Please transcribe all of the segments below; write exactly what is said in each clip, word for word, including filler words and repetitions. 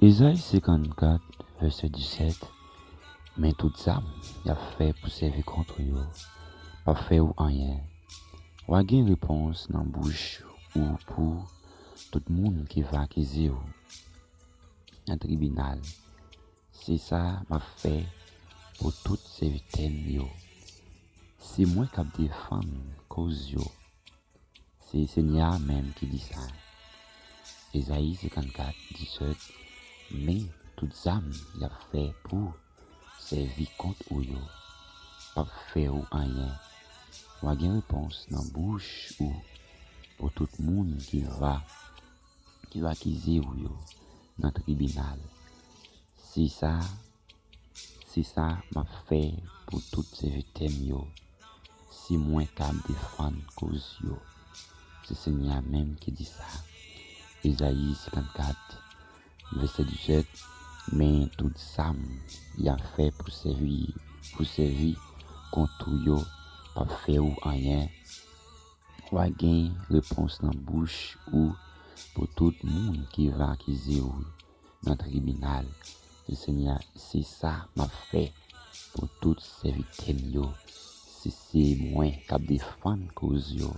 Ezayi senkannkat, vèsè disèt, men tout zam y ap fè pou sèvi kont ou yo p ap fè ou anyen. W a gen repons nan bouch ou pou tout moun ki va akize w nan tribinal. Se sa m ap fè pou tout sèvitè m yo. Se mwen k ap defann koz yo. Se Senyè a menm ki di sa. Ezayi senkannkat, disèt, men tout zam y ap fè pou sèvi kont ou yo p ap fè ou anyen. W a gen repons nan bouch ou pou tout moun ki va, ki va akize ou yo nan tribinal. Se sa, se sa m ap fè pou tout sèvitè m yo. Se mwen k ap defann koz yo. Se Senyè a menm ki di sa. Ezayi senkannkat, vèsè disèt, men tout zam y ap fè pou sèvi, pou sèvi kont ou yo p ap fè ou anyen. W a gen repons nan bouch ou pou tout moun ki va akize w nan tribinal. Se Senyè, se sa m ap fè pou tout sèvitè m yo. Se, se mwen k ap defann koz yo.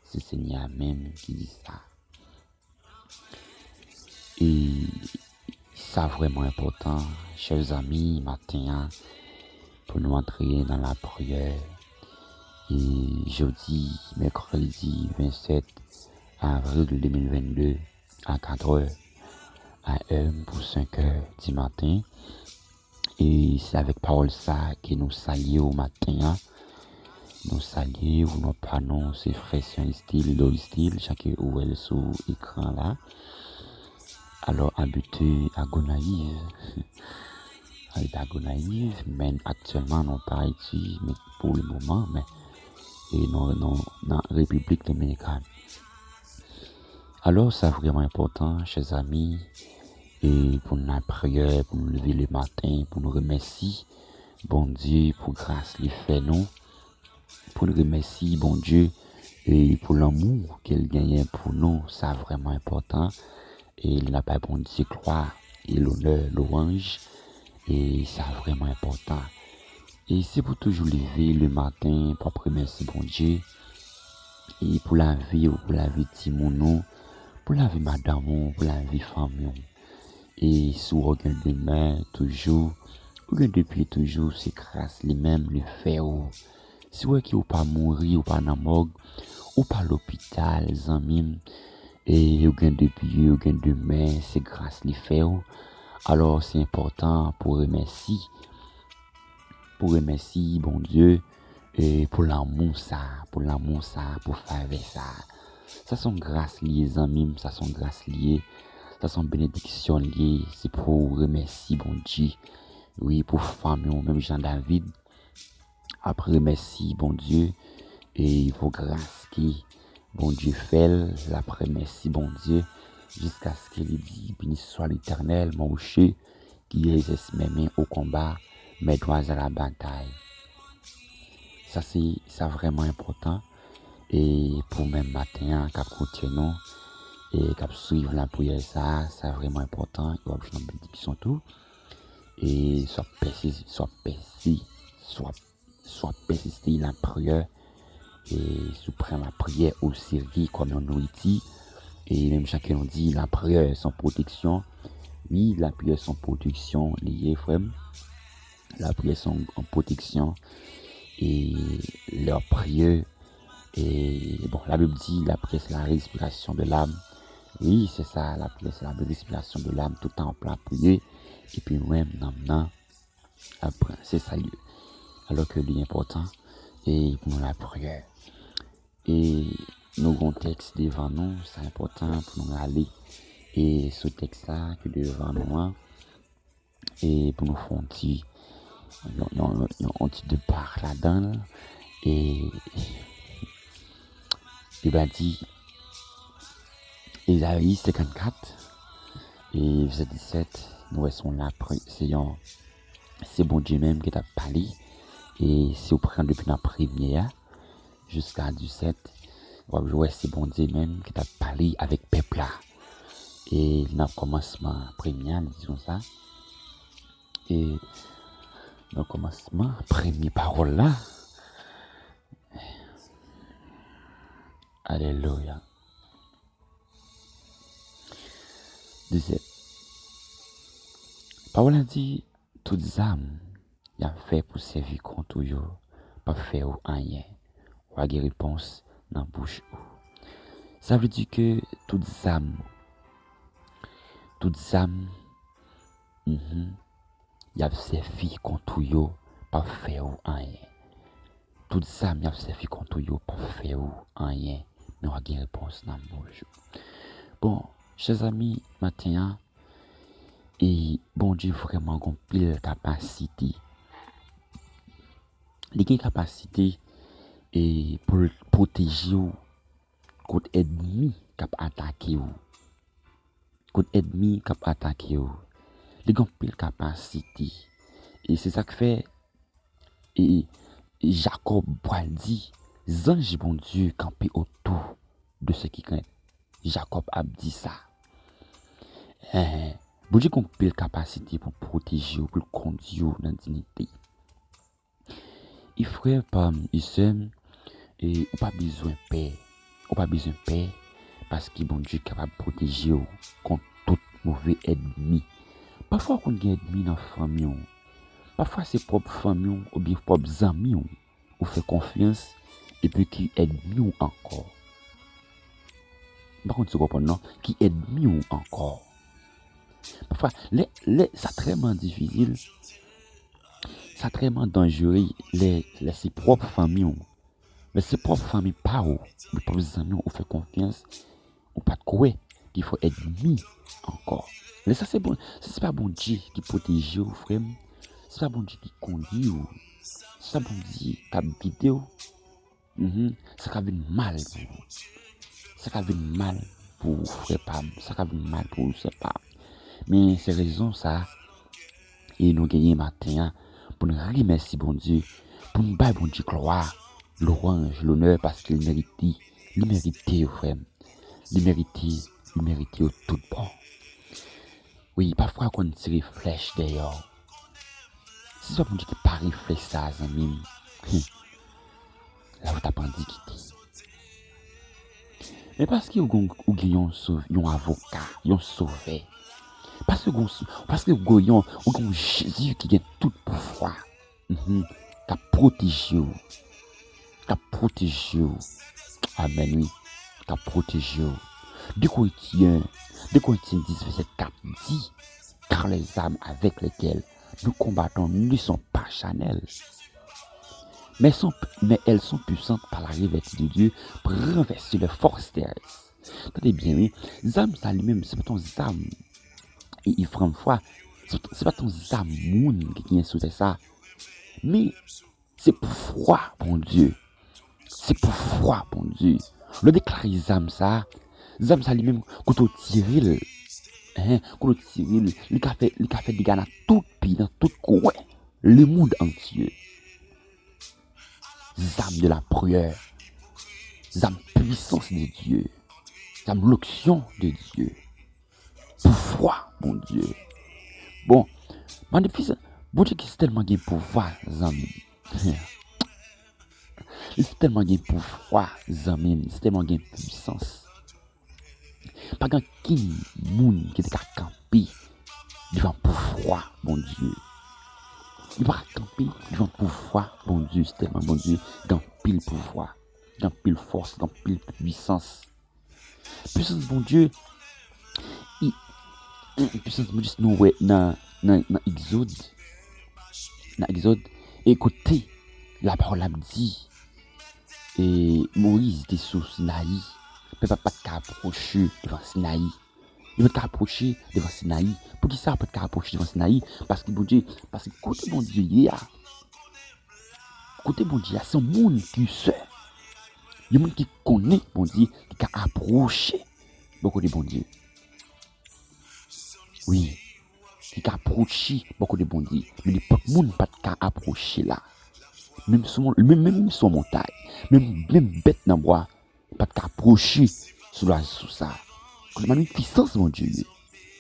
Se Senyè a menm ki di sa. E sa vrèman enpòtan, chè zanmi, maten an, pou nou antre nan lapriyè. E jodi, mèkredi vennsèt avril de mil vennde, a katrè a m pou senkè di maten. E se avèk pawòl sa ke nou salye w maten an. Nou salye w, non pa nou, se frè Syon Estil, Doristil, jan ke ou wè l sou ekran la. Alò, abite a Gonayiv. Abite a Gonayiv, men aktyèlman nou pa Ayiti, men pou le moman, men e nou, nou nan Repiblik Dominikàn. Alò, sa vrèman enpòtan, chè zanmi, e pou n lapriyè, pou nou leve le maten, pou nou remèsye Bondye pou gras li fè nou, pou n remèsye Bondye e pou lanmou ke l genyen pou nou, sa vrèman enpòtan. E n ap bay Bondye glwa e lonè, lwanj, e sa vrèman enpòtan. E se pou toujou leve le maten pou ap remèsye Bondye e pou lavi w, pou lavi timoun ou, pou lavi madanm ou, pou lavi fanmi w. E si w gen de men toujou, ou gen de pye toujou, se gras li menm li fè w. Si w wè ke ou pa mouri, ou pa nan mòg, ou pa lopital, zanmi m, e ou gen de pye, ou gen de men, se gras li fè w. Alò, se enpòtan pou remèsye, pou remèsye Bondye, e pou lanmou sa, pou lanmou sa, pou favè sa. Sa se yon gras li ye, zanmi m, sa se yon gras li ye. Sa se yon benediksyon li ye. Se pou w remèsye Bondye. Wi, pou fanmi w, menm jan David ap remèsye Bondye, e pou gras ke Bondye fè l, l ap remèsye Bondye jiskaske li di, Béni soit l'Éternel, mon rocher, qui exerce mes mains au combat, mes doigts à la bataille. Sa se, sa vrèman enpòtan. E pou menm maten an, k ap koute nou, e k ap swiv lapriyè sa, sa vrèman enpòtan. E w ap jwenn yon benediksyon tou. E si w ap pèsi, si w ap pèsi, si w ap, si w ap pèsiste lapriyè, e si w pran lapriyè oserye kòm yon nouriti, e menm jan ke nou di, lapriyè se yon pwoteksyon. Wi, lapriyè se yon pwoteksyon li ye, frè m. Lapriyè se yon, yon pwoteksyon. E lè w ap priye, e bon, Labib di, la prière c'est la respiration de l'âme. Wi, se sa, lapriyè se la respiration de l'âme. Tout tan w ap la priye, epi ou menm, nanm nan ap pran, se sa l ye. Alò ke li enpòtan, e pou nou lapriyè. E nou gon tèks devan nou, sa enpòtan pou nou rale, e sou tèks la ki devan nou an, e pou nou fè yon ti, yon, yon, yon, yon ti depa ladan l, e, e ba di, Ezayi senkannkat, e vèsè disèt, nou wè se yon lapri-, se yon, se Bondye menm ki t ap pale, e si w pran depi nan premye a, jiska disèt, w ap wè se Bondye menm ki t ap pale avèk pèp la. E nan kòmansman premye a, li di konsa. E nan kòmansman premye pawòl la. Alelouya. Disèt. Pawòl la di, tout zam y ap fè pou sèvi kont ou yo p ap fè ou anyen. W a gen repons nan bouch ou. Sa vle di ke tout zam, tout zam, mhm, y ap sèvi kont ou yo p ap fè ou anyen. Tout zam y ap sèvi kont ou yo p ap fè ou anyen, men w a gen repons nan bouch ou. Bon, chè zanmi, maten an, e Bondye vrèman gon pil kapasite. Li gen kapasite, e, pou l pwoteje w kont ènmi k ap atake w. Kont ènmi k ap atake w. Li gen anpil kapasite. E se sa k fè, e, e Jakòb pral di, zanj Bondye kanpe otou de ceux qui craignent. Jakòb ap di sa. Enhen. Bondye gen anpil kapasite pou l pwoteje w, pou l kondui w nan diyite. E frè pa m, e sè m, e ou pa bezwen pè. Ou pa bezwen pè, paske Bondye kapab pwoteje w kont tout move ènmi. Pafwa w konn gen ènmi nan fanmi w. Pafwa se pwòp fanmi w oubyen pwòp zanmi w ou fè konfyans, epi ki ènmi w ankò. M pa konn si w konprann non, ki ènmi w ankò. Pafwa, lè, lè sa trèman difisil, sa trèman danjere lè, lè se pwòp fanmi w. Lè se pwòp fanmi pa w, lè pwòp zanmi w ou fè konfyans, ou pa t kwè, ki fè w ènmi ankò. Lè sa se bon, si se pa Bondye ki pwoteje w, frè m, si se pa Bondye ki kondui w, si se pa Bondye k ap gide w, mhm, sa ka vin mal pou ou. Sa ka vin mal pou ou, frè pa m. Sa ka vin mal pou ou, sè pa m. Men se rezon sa a, e nou genyen maten an, pou n remèsye Bondye, pou n bay Bondye glwa, lwanj, lonè, paske li merite, li merite yo, frè m. Li merite, li merite yo tout bon. Wi, pafwa konn tire flèch dèyè w. Si se pa Bondye ki pare flèch sa a, zanmi m, hmm, la ou t ap andikite. Men paske ou gen, ou gen yon sov-, yon avoka, yon sovè. Paske ou gen, paske ou gen yon, ou gen yon Jezi ki gen tout pouvwa. Mhm. K ap pwoteje w. K ap pwoteje w. Amèn, wi. K ap pwoteje w. De Korentyen, de Korentyen dis, vèsè kat di, car les armes avec lesquelles nous combattons ne sont pas charnelles, mais sont, mais elles sont puissantes par la revêtue de Dieu pour renverser les forteresses. Tande byen, wi. Zam sa li menm, se pa t yon zam, e, e, franchman, se, se pa t yon zam moun ki genyen sou tè sa. Men, se pouvwa Bondye. Se pouvwa Bondye. Lè w deklare zam sa, zam sa li menm, kote w tire l, hein, kote w tire l, li ka fè, li ka fè dega nan tout peyi, nan tout kwen. Le monde entier. Zam de la prière. Zam puissance de Dieu. Zam l'onction de Dieu. Pouvwa Bondye. Bon, manifestan, Bondye ki tèlman gen pouvwa, zanmi m. Li tèlman gen pouvwa, zanmi m. Li tèlman gen pwisans. Pa gen ankenn moun ki te ka kanpe devan pouvwa Bondye. Li pa ka kanpe devan pouvwa Bondye. Se tèlman Bondye gen anpil pouvwa, gen anpil fòs, gen anpil pwisans. Pwisans Bondye, i, pwisans Bondye, si nou wè nan, nan, nan Egzòd, nan Egzòd, e kote lapawòl ap di, e Moyiz te sou Sinayi, pèp la pa t ka apwoche devan Sinayi. Yo pa t ka apwoche devan Sinayi. Poukisa yo pa t ka apwoche devan Sinayi? Paske Bondye, paske kote Bondye ye a, kote Bondye a, se yon moun ki sè. Yon moun ki konnen Bondye, ki ka apwoche bò kote Bondye. Wi, ki ka apwoche bò kote Bondye. Men nenpòt moun pa t ka apwoche la. Menm sou mon-, menm, menm sou montay, menm, menm bèt nan bwa pa t ka apwoche sou lwazou sa. Kote manifestans Bondye ye?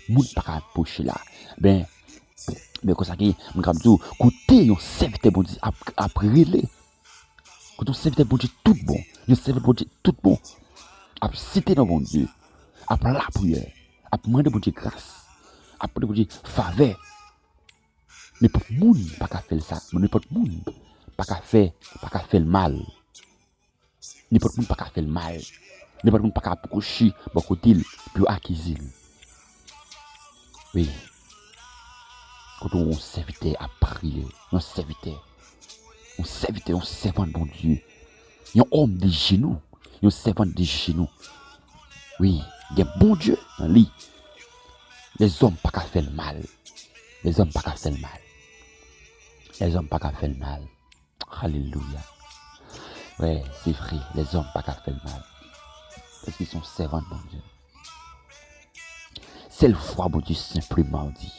Moun pa ka apwoche la. Ben, ben konsa ke, mwen ka di w, kote yon sèvitè Bondye ap, ap rele. Kote yon sèvitè Bondye tout bon. Yon sèvant Bondye tout bon. Ap site non Bondye. Ap lapriyè. Ap mande Bondye gras. Ap mande Bondye favè. Nenpòt moun pa ka fè l sa. Nenpòt moun pa ka fè, pa ka fè l mal. Nenpòt moun pa ka fè l mal. Nenpòt moun pa ka apwoche bò kote l pou yo akize l. Wi. Kote yon sèvitè ap priye, yon sèvitè, yon sèvitè, yon sèvant Bondye, yon òm de jenou, yon sèvant de jenou. Wi, gen Bondye nan li. Lèzòm pa ka fè l mal. Lèzòm pa ka fè l mal. Lèzòm pa ka fè l mal. Alelouya. Wi, se vre, lèzòm pa ka fè l mal. Paske se yon sèvant Bondye. Sèl vwa Bondye senpleman di.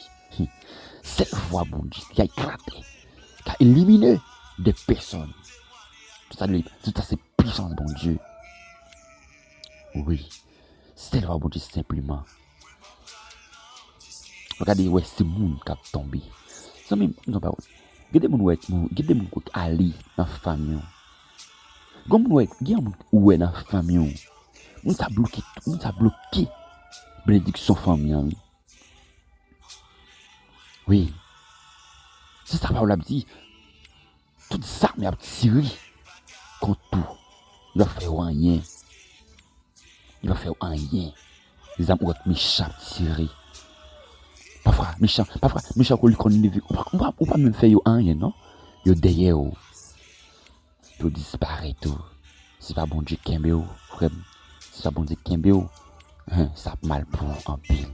Sèl vwa Bondye ki ka eklate, ki ka elimine de pèsòn. Tout sa, tout sa se pisans Bondye. Wi. Sèl vwa Bondye senpleman. Gade, wè, se moun k ap tonbe. Zanmi m, m di yon pawòl. Gen de moun wè, gen de moun k ale nan fanmi w. Gen moun wè, gen moun ou wè nan fanmi w. Moun sa bloke, moun sa bloke benediksyon fanmi an, wi. Wi. Se sa pawòl la ap di. Tout zam y ap tire kont ou, yo pa fè yo anyen. Yo pa fè yo anyen. Zam ou wè mechan ap tire. Pafwa, mechan, pafwa, mechan kou li konn leve, ou pa, ou pa, ou pa menm fè yo anyen, non. Yo dèyè w. Yo disparèt ou. Se pa Bondye kenbe w, frè m. Se pa Bondye kenbe w. Hen, sa ap mal pou ou anpil.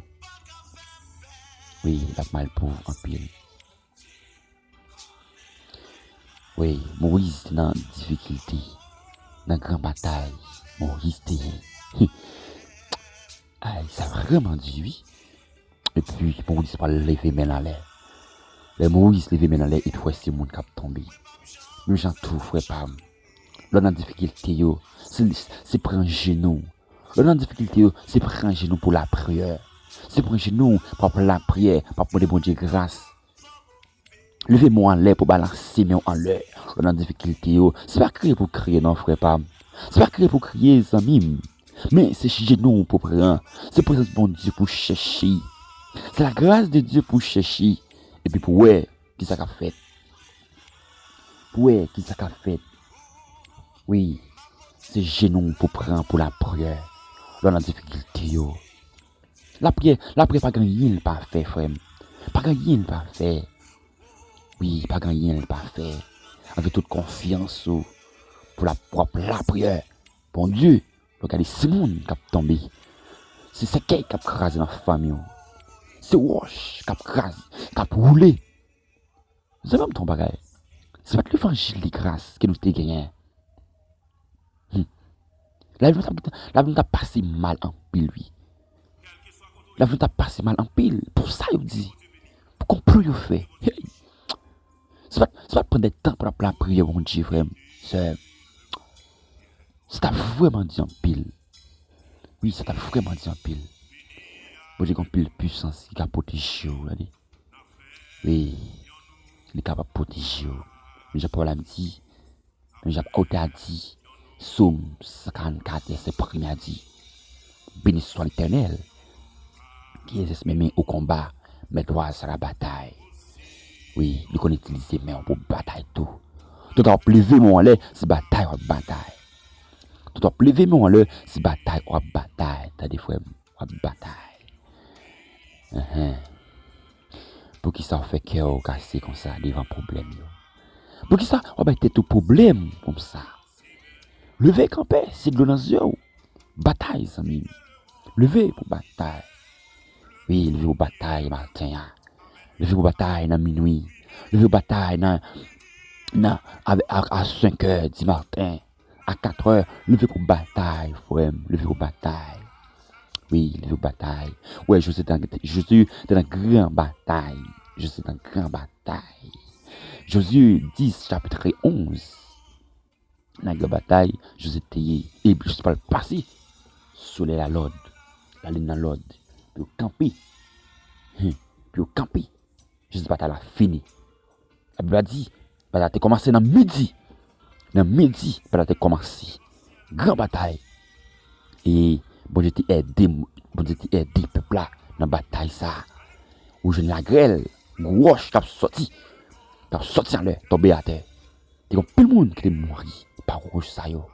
Wi, l ap mal pou ou anpil. Wi, Moyiz te nan difikilte, nan gran batay, Moyiz te ye. Ay, sa vrèman di, wi. Epi, Moyiz pral leve men l anlè. Lè Moyiz leve men l anlè, li t wè se moun k ap tonbe. Menm jan tou, frè pa m, lè w nan difikilte yo, se, se pran jenou. Lè w nan difikilte yo, se pran jenou pou lapriyè. Se pran jenou pou ap lapriyè, pou ap mande Bondye gras. Leve men w anlè pou balanse men w anlè. Lè w nan difikilte yo, se pa kriye pou kriye non, frè pa m. Se pa kriye pou kriye, zanmi m. Men se jenou w pou pran. Se prezans Bondye pou chèche. Se la grâce de Dieu pou chèche. Epi pou wè kisa k ap fèt. Pou wè kisa k ap fèt. Wi, se jenou w pou pran pou lapriyè. Lè w nan difikilte yo. Lapriyè, lapriyè pa gen anyen l pa fè, frè m. Pa gen anyen l pa fè. Wi, pa gen anyen l pa fè. Avèk tout konfyans ou, pou l ap, w ap lapriyè. Bondye, lè w gade se moun k ap tonbe. Se sèkèy k ap kraze nan fanmi w. Se wòch k ap kraze, k ap woule. Zanmi m, ton bagay. Se pa t levanjil de gras ke nou te genyen. Hmm. Lavi nou t ap, lavi nou t ap pase mal anpil, wi. Lavi nou t ap pase mal anpil. Pou sa yo di. Pou konplo yo fè. Hey! Se pa, se pa t pran de tan pou n ap lapriyè Bondye, frè m, sè m. Sa t ap vrèman di anpil. Wi, sa t ap vrèman di anpil. Bondye gen anpil pisans ki ka pwoteje w, gade. Wi, li kapab pwoteje w. Men jan pawòl la di, men jan otè a di, Sòm san karannkat, vèsè premye a di, Béni soit l'Éternel, qui exerce mes mains au combat, mes doigts à la bataille. Wi, li konn itilize men w pou batay tou. Tout w ap leve men w anlè, se batay w ap batay. Tout w ap leve men w anlè, se batay w ap batay. Tande, frè m, w ap batay. Enhen. Poukisa w fè kè w kase konsa devan pwoblèm yo? Poukisa w ap bay tèt ou pwoblèm konsa? Leve kanpe, se dlo nan zye w. Batay, zanmi m. Leve pou batay. Wi, leve pou batay maten an. Leve pou batay nan minwi. Leve pou batay nan, nan, a, a, a senk è di maten. A kat è, leve pou batay, frè m, leve pou batay. Wi, leve pou batay. Wè, Jozye te nan, Jozye te nan gran batay. Jozye te nan gran batay. Jozye dis, chapit onz. Nan gran batay, Jozye te ye. E Jozye pral pase sou lè lalòd. Lalin nan lòd. Pou yo kanpe. Hen, pou yo kanpe. Jis batay la fini. Labib la di, batay la te kòmanse nan midi. Nan midi, batay la te kòmanse. Gran batay. E Bondye te ede, Bondye te ede pèp la nan batay sa. Ou jwenn lagrèl, gwo wòch k ap sòti. K ap sòti anlè, tonbe atè. Te gen anpil moun ki te mouri pa wòch sa yo.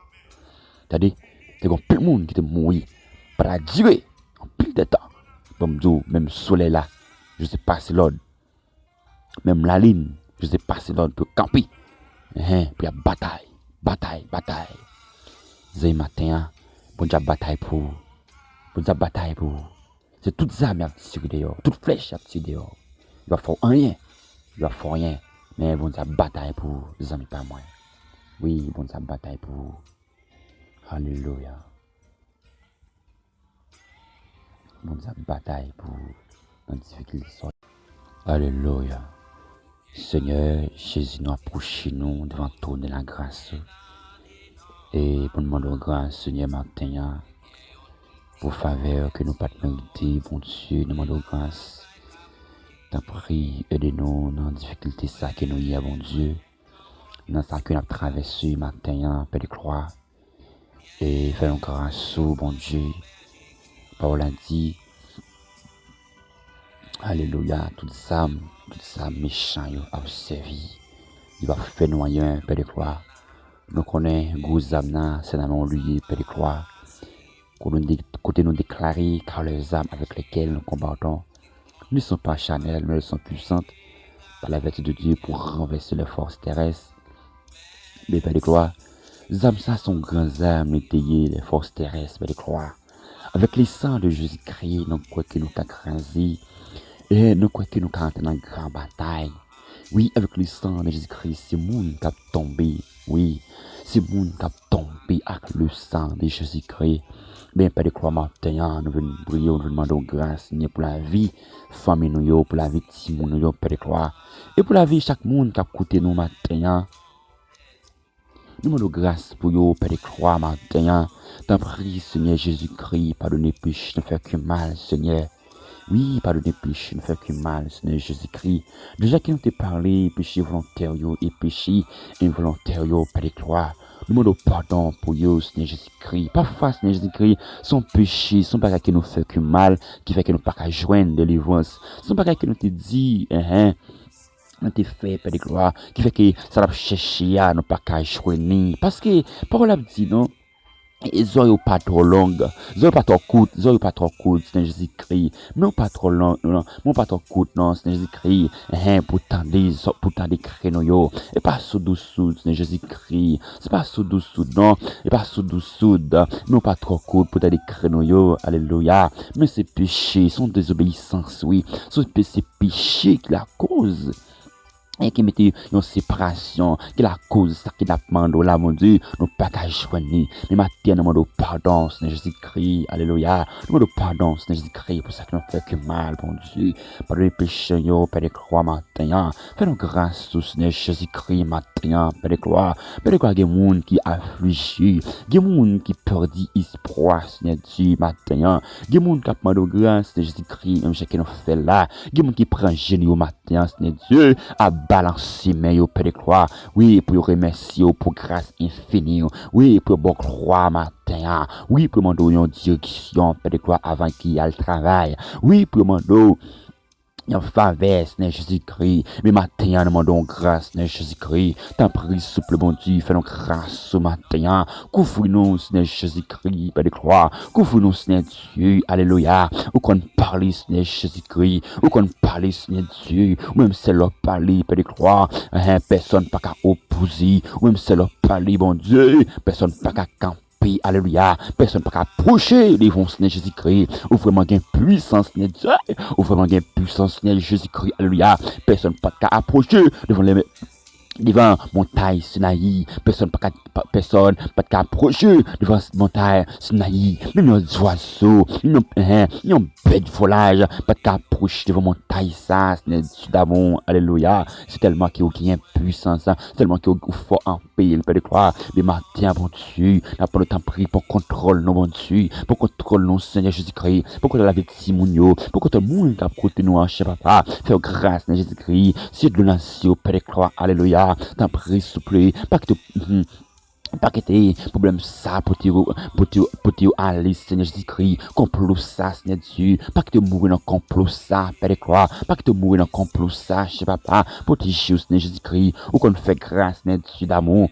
Tande, te gen anpil moun ki te mouri. Batay la dire anpil de tan. Ban m di w, menm solèy la, Jozye pase lòd. Menm lalin, Jozye pase lòd pou yo kanpe. Enhen, pou y ap batay, batay, batay. Zanmi, maten an, Bondye ap batay pou ou. Bondye ap batay pou ou. Se tout zam y ap tire deyò, tout flèch y ap tire deyò. Yo pa fè w anyen, yo pa fè w anyen. Men Bondye ap batay pou ou, zanmi pa mwen. Wi, Bondye ap batay pou ou. Alelouya. Bondye ap batay pou ou nan difikilte sa w. Alelouya. Senyè Jezi, nou apwoche nou devan twòn de lagras ou. E pou nou mande w gras, Senyè, maten an, pou favè ke nou pa t merite, Bondye, nou mande w gras. Tanpri, ede nou nan difikilte sa ke nou ye a, Bondye. Nan sa ke n ap travèse maten an, Pè de glwa. E fè nou gras ou, Bondye. Pawòl la di, alelouya, tout zam, tout zam mechan yo ap sèvi, yo p ap fè nou anyen, Pè de glwa. Nou konnen gwo zam nan, se nan men w li ye, Pè de glwa. Kote nou de-, kote nou deklare, car les armes avec lesquelles nous combattons ne sont pas charnelles, mais elles sont puissantes par la vertu de Dieu pour renverser les forces terrestres. Men Pè de glwa, zam sa se yon gran zam li te ye, les forces terrestres, Pè de glwa. Avec le sang de Jésus-Christ, nou kwè ke nou ka kraze. E nou kwè ke nou ka antre nan gran batay. Wi, avèk le sang de Jezikri, se moun k ap tonbe. Wi, se moun k ap tonbe ak le sang de Jezikri. Ben, Pè de glwa, maten an, nou vin priye w, nou vin mande w gras, Senyè, pou lavi fanmi nou yo, pou lavi timoun nou yo, Pè de glwa. E pou lavi chak moun k ap koute nou maten an. Nou mande w gras pou yo, Pè de glwa, maten an. Tanpri, Senyè Jezikri, padone peche nou fè ke mal, Senyè. Wi, padone peche nou fè ke mal, Senyè Jezikri. Deja ke nou te pale, peche volontè yo e peche envolontè yo, Pè de glwa. Nou mande w padon pou yo, Senyè Jezikri. Pafwa, Senyè Jezikri, se yon peche, se yon bagay ke nou fè ke mal, ki fè ke nou pa ka jwenn delivrans. Se yon bagay ke nou te di, enhen. Nou te fè, Pè de glwa, ki fè ke sa n ap chèche a, nou pa ka jwenn li. Paske pawòl la ap di nou, e zò yo pa twò long, zò yo pa twò kout, zò yo pa twò kout, Senyè Jezikri. Men w pa twò long, non, men w pa twò kout, non, Senyè Jezikri. Enhen, pou tande zò, pou tande kri nou yo. E pa soud ou soud, Senyè Jezikri. Se pa soud ou soud, non. E pa soud ou soud. Men w pa twò kout pou tande kri nou yo. Alelouya. Men se peche, se yon dezobeyisans, wi. Se pe-, se peche ki lakoz. E ki mete yon separasyon, ki lakoz sa ke n ap mande w la, Bondye, nou pa ka jwenn li. Men maten an, nou mande w padon, Senyè Jezikri, alelouya. Nou mande w padon, Senyè Jezikri, pou sa ke nou fè ke mal, Bondye. Padone peche yo, Pè de glwa, maten an. Fè nou gras, Senyè Jezikri, maten an, Pè de glwa. Pè de glwa, gen moun ki aflije, gen moun ki pèdi espwa, Senyè Dye, maten an. Gen moun k ap mande w gras, Senyè Jezikri, menm jan ke nou fè la. Gen moun ki pran jenou yo maten an, Senyè Dye, ap balanse men yo, Pè de glwa. Wi, pou yo remèsye w pou gras enfini w. Wi, pou yo ba w glwa maten an. Wi, pou yo mande w yon direksyon, Pè de glwa, avan ki y al travay. Wi, pou yo mande w yon favè, Senyè Jezikri. Men maten an, nou mande w gras, Senyè Jezikri. Tanpri, souple, Bondye, fè nou gras sou maten an. Kouvri nou, Senyè Jezikri, Pè de glwa. Kouvri nou, Senyè Dye, alelouya. Ou konn pale, Senyè Jezikri. Ou konn pale, Senyè Dye. Ou menm sèl w ap pale, Pè de glwa. Enhen, pèsonn pa ka opoze. Ou menm sèl w ap pale, Bondye. Pèsonn pa ka kanpe. Alelouya. Pèsonn pa ka pwoche devan w, Senyè Jezikri. Ou vrèman gen pwisans, Senyè Dye. Ou vrèman gen pwisans, Senyè Jezikri. Alelouya. Pèsonn pa ka apwoche devan lè devan montay Sinayi. Pèsonn pa ka, pa, pèsonn pa t ka apwoche devan montay Sinayi. Menm yon zwazo, menm yon, hein, yon bèt vòlaj pa t ka apwoche devan montay sa, Senyè Dye damou. Alelouya. Se tèlman ke ou genyen pwisans, se tèlman ke ou, ou fò anpil, Pè de glwa. Men maten an, Bondye, n ap mande w tanpri, pran kontwòl nou, Bondye. Pran kontwòl nou, Senyè Jezikri. Pran kontwòl lavi timoun yo. Pran kontwòl moun k ap koute nou an, chè papa. Fè yo gras nan Jezikri. Siye dlo nan zye yo, Pè de glwa. Alelouya. Tanpri, souple. Pa kite, mhm. Pa kite pwoblèm sa pote yo, pote yo, pote yo ale, Senyè Jezikri. Konplo sa, Senyè Dye. Pa kite yo mouri nan konplo sa, Pè de glwa. Pa kite yo mouri nan konplo sa, chè papa. Pwoteje yo, Senyè Jezikri. Ou konn fè gras, Senyè Dye damou.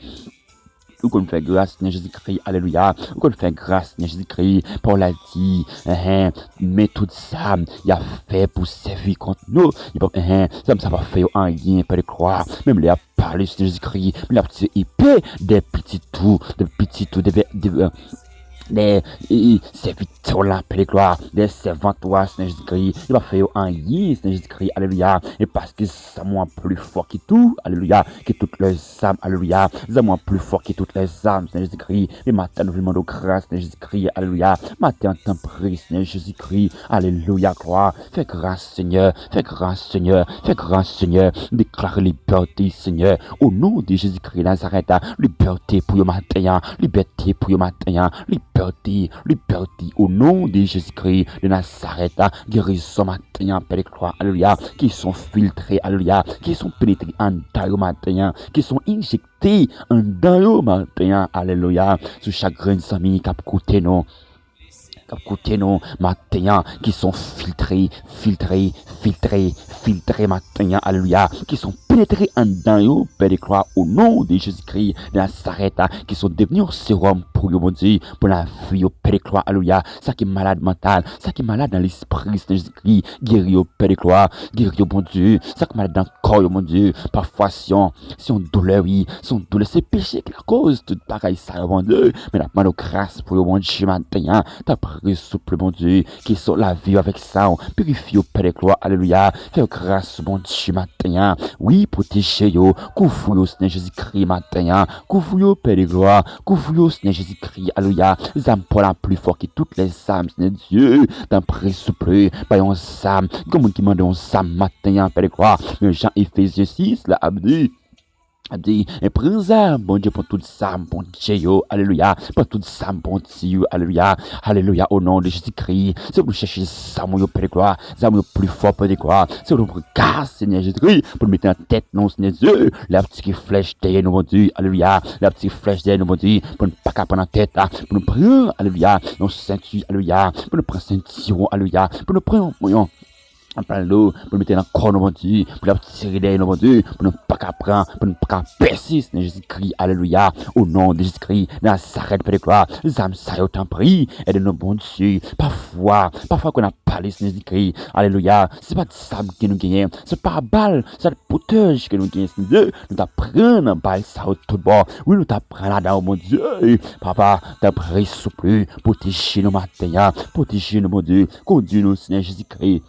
Ou konn fè gras, Senyè Jezikri, alelouya. Ou konn fè gras, Senyè Jezikri. Pawòl la di, enhen, men tout zam y ap fè pou sèvi kont nou, y ap, enhen, zam sa p ap fè yo anyen, Pè de glwa. Menm lè y ap pale, Senyè Jezikri, men y ap tire epe dèyè pitit ou, dèyè pitit ou, dèyè, dèyè, dèyè, e, e, sèvitè w la, Pè de glwa, dèyè sèvant ou a, Senyè Jezikri, yo p ap fè yo anyen, Senyè Jezikri, alelouya. E paske zam ou an pli fò ke tou, alelouya, ke tout lè zam, alelouya. Zam ou an pli fò ke tout lè zam, Senyè Jezikri. Men maten an, nou vin mande w gras, Senyè Jezikri, alelouya. Maten an, tanpri, Senyè Jezikri, alelouya, glwa. Fè gras, Senyè, fè gras, Senyè, fè gras, Senyè. Deklare libète, Senyè, o non de Jezikri Nazarèt. Libète pou yo maten an, libète pou yo maten an, libète, libète, o non de Jezikri de Nazarèt. Gerizon maten an, Pè de glwa, alelouya, ke san w filtre, alelouya, ke san w penetre anndan yo maten an, ke san w enjekte anndan yo maten an, alelouya, sou chak grenn zanmi k ap koute nou, k ap koute nou maten an, ke san w filtre, filtre, filtre, filtre maten an, alelouya, ke san w penetre anndan yo, Pè de glwa, o non de Jezikri de Nazarèt, ke san w devni yon sewòm pou yo, Bondye, pou lavi yo, Pè de glwa, alelouya, sa ki malad mantal, sa ki malad nan lespri, Senyè Jezikri, geri yo, Pè de glwa, geri yo, Bondye, sa ki malad nan kò yo, Bondye, pafwa se yon, se yon doulè, wi, se yon doulè, se peche ki lakoz tout bagay sa yo, Bondye, men n ap mande w gras pou yo, Bondye, maten an, tanpri, souple, Bondye, ke san w lave yo avèk san w, pirifye yo, Pè de glwa, alelouya, fè yo gras, Bondye, maten an, wi, pwoteje yo, kouvri yo, Senyè Jezikri, maten an, kouvri yo, Pè de glwa, kouvri yo, Senyè Jezikri, alelouya, zam pa w la pli fò ke tout lè zam, Senyè Dye, tanpri, souple, bay yon zam, gen moun ki mande yon zam maten an, Pè de glwa, men jan Efezyen sis la ap di, ap di, e pran zam, Bondye, pran tout zam, Bondye yo, alelouya, pran tout zam, Bondye yo, alelouya, alelouya, o non de Jezikri, se pou nou chèche zam ou yo, Pè de glwa, zam ou yo pli fò, Pè de glwa, se pou nou pran gras, Senyè Jezikri, pou nou mete nan tèt nou, Senyè Dye, lè y ap tire flèch dèyè nou, Bondye, alelouya, lè y ap tire flèch dèyè nou, Bondye, pou nou pa ka pran nan tèt, pou nou pran, alelouya, yon senti, alelouya, pou nou pran sentiwon, alelouya, pou nou pran yon, yon, anpil dlo, pou nou mete nan kò nou, Bondye, pou l ap tire dèyè nou, Bondye, pou nou pa ka pran, pou nou pa ka pèse, nan Jezikri, alelouya, o non de Jezikri, Nazarèt, Pè de glwa, zam sa yo, tanpri, ede nou, Bondye, pafwa, pafwa ke n ap pale, Senyè Jezikri, alelouya, se pa t zam ke nou genyen, se pa bal, se pa t pwotèj ke nou genyen, Senyè Dye, nou ta pran nan bal sa yo tout bon, wi, nou ta pran ladan yo, Bondye, papa, tanpri, souple, pwoteje nou maten an, pwoteje nou, Bondye, kondui nou, Senyè Jezikri.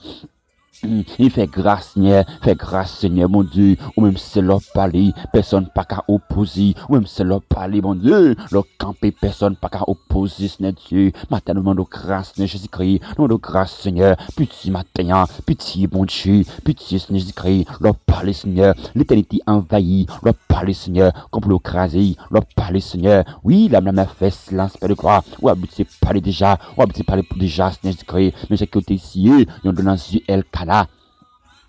Mm, e fè gras, Senyè, fè gras, Senyè, Bondye, ou menm sèl lè w pale, pèsonn pa ka opoze, ou menm sèl lè w pale, Bondye, lè w kanpe, pèsonn pa ka opoze, Senyè Dye, maten nou mande w gras, Senyè Jezikri, nou mande w gras, Senyè, pitye maten an, pitye, Bondye, pitye, Senyè Jezikri, lè w pale, Senyè, letènite anvayi, lè w pale, Senyè, konplo yo kraze, lè w pale, Senyè, wi, lanmè fè silans, Pè de glwa, ou abitye pale deja, ou abitye pale pou deja, Senyè Jezikri, men jan ke w te siye yon dlo nan zye Èlkana,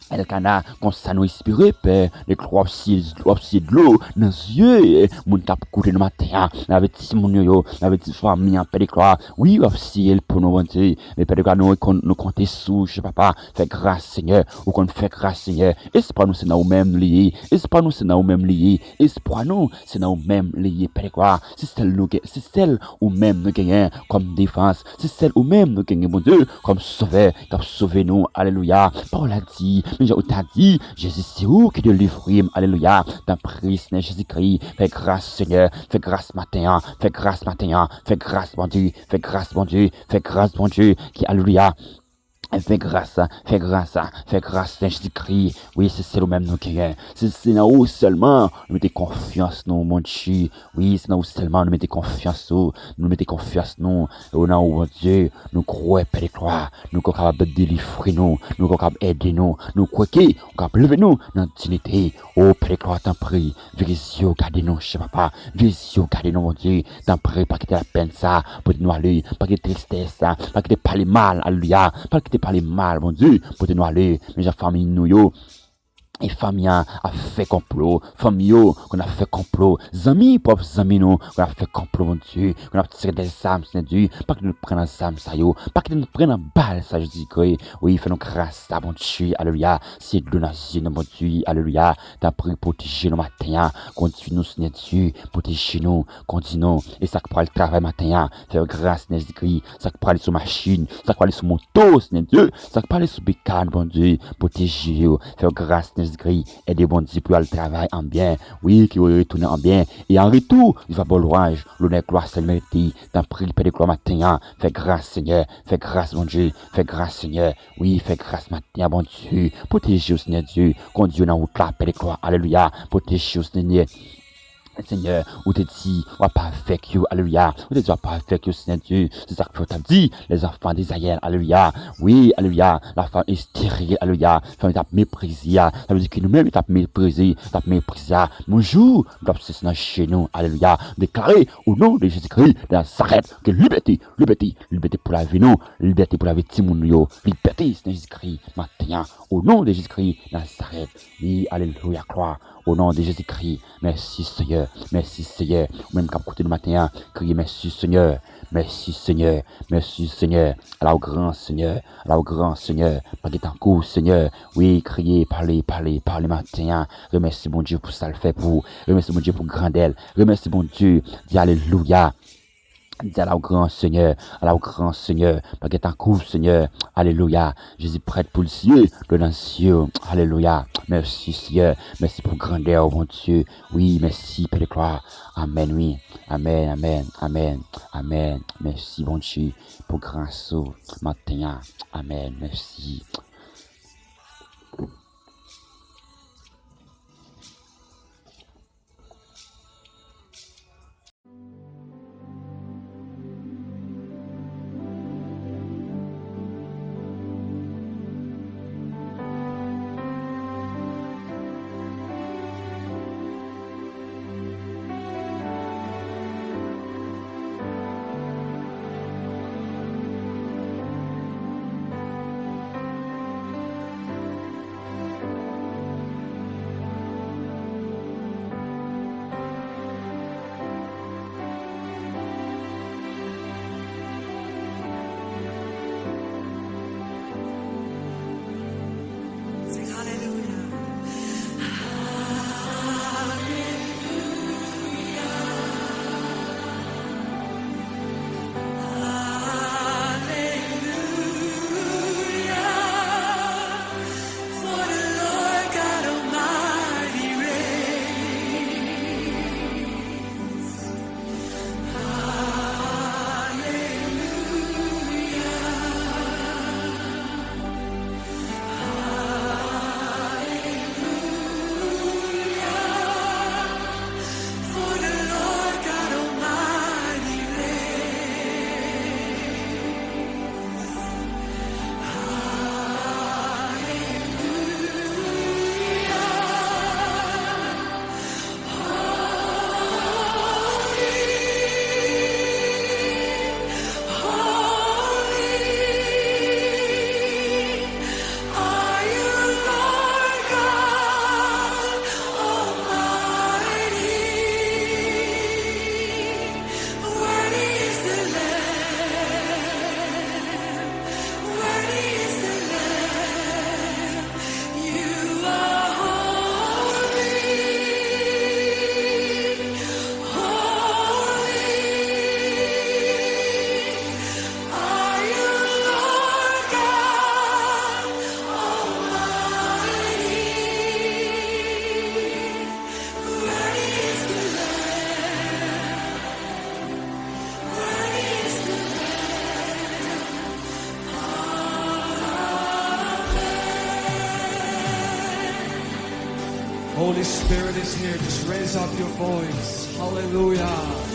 Èlkana, konsa nou espere, Pè, de glwa, w ap siye, w ap siye dlo nan zye moun k ap koute nou maten an, nan avèti timoun yo, yo, nan avèti fanmi an, Pè de glwa, wi, w ap siye l pou nou, Bondye, men Pè de glwa, nou, nou konte sou ou, papa, fè gras, Senyè, ou konn fè gras, Senyè, espwa nou se nan ou menm li ye, espwa nou se nan ou menm li ye, espwa nou se nan ou menm li ye, Pè de glwa, se sèl nou gen, se sèl ou menm nou genyen kòm defans, se sèl ou menm nou genyen, Bondye, kòm sovè, k ap sove nou, alelouya. Pawòl la di, men jan ou ta di, Jezi, se ou ki delivre m, alelouya. Tanpri, Senyè Jezikri, fè gras, Senyè, fè gras maten an, fè gras maten an, fè gras, Bondye, fè gras, Bondye, fè gras, Bondye, ki, alelouya. Fè gras, fè gras, fè gras nan Jezikri. Wi, se sèl ou menm nou genyen. Se, se nan ou sèlman nou mete konfyans nou, Bondye. Wi, se nan ou sèlman nou mete konfyans nou. Nou mete konfyans nou. O nan ou, Bondye, nou kwè, Pè de glwa. Nou kwè w kapab delivre nou. Nou kwè w kapab ede nou. Nou kwè ke ou kapab leve nou nan diyite. O Pè de glwa, tanpri, vire zye w gade nou, chè papa. Vire zye w gade nou, Bondye. Tanpri, pa kite lapèn sa pote nou ale. Pa kite tristès sa. Pa kite pale mal, alelouya. Pa kite pale mal, Bondye, pote nou ale. Men jan fanmi nou yo, e fanmi an ap fè konplo. Fanmi yo konn ap fè konplo. Zanmi, pwòp zanmi nou konn ap fè konplo, Bondye. Konn ap tire dèyè zam, Senyè Dye. Pa kite nou pran nan zam sa yo. Pa kite nou pran nan bal sa, Jezikri. Wi, fè nou gras sa, Bondye. Alelouya. Se dlo nan zye nou, Bondye. Alelouya. Tanpri, pwoteje nou maten an. Kondui nou, Senyè Dye. Pwoteje nou. Kondui nou. E sa k pral travay maten an, fè yo gras, Senyè Jezikri. Sa k prale sou machin, sa k prale sou moto, Senyè Dye, sa k prale sou pik-ap, Bondye, pwoteje yo. Fè yo gras, Senyè Jezikri. Ede, Bondye, pou yo al travay an byen. Wi, ke yo retounen an byen. E an retou, li va ba w lwanj, lonè, glwa, sèl merite. Tanpri, Pè de glwa, maten an, fè gras, Senyè. Fè gras, Bondye. Fè gras, Senyè. Wi, fè gras maten an, Bondye. Pwoteje yo, Senyè Dye. Kondui yo nan wout la, Pè de glwa. Alelouya. Pwoteje yo, Senyè. Senyè, ou te di w ap avèk yo, alelouya. Ou te di w ap avèk yo, Senyè Dye. Se sa k fè w t ap di, les enfants d'Israël, alelouya. Wi, alelouya. La femme stérile, alelouya. Fanm yo t ap meprize a. Sa vle di ke nou menm, yo t ap meprize, t ap meprize a. Men yon jou, nou t ap sezi nan jenou, alelouya. Deklare, o non de Jezikri de Nazarèt, ke libète, libète, libète pou lavi nou, libète pou lavi timoun nou yo, libète, Senyè Jezikri, maten an, o non de Jezikri de Nazarèt. Wi, alelouya, glwa. O non de Jezikri, mèsi, Senyè. Mèsi, Senyè. Ou menm k ap koute nou maten an, kriye, mèsi, Senyè. Mèsi, Senyè. Mèsi, Senyè. Ala w gran, Senyè. Ala w gran, Senyè. Pa gen tankou w, Senyè. Wi, kriye, pale, pale, pale maten an. Remèsye Bondye pou sa l fè pou ou. Remèsye Bondye pou grandè l. Remèsye Bondye. Di alelouya. Di ala w gran, Senyè, ala w gran, Senyè, pa gen tankou w, Senyè. Alelouya. Jezi prèt pou l siye, dlo nan zye w. Alelouya. Mèsi, Senyè. Mèsi pou grandè w, Bondye. Wi, mèsi, Pè de glwa. Amèn, wi. Amèn, amèn, amèn, amèn. Mèsi, Bondye, pou gras ou maten an. Amèn. Mèsi. Holy Spirit is here. Just raise up your voice. Hallelujah.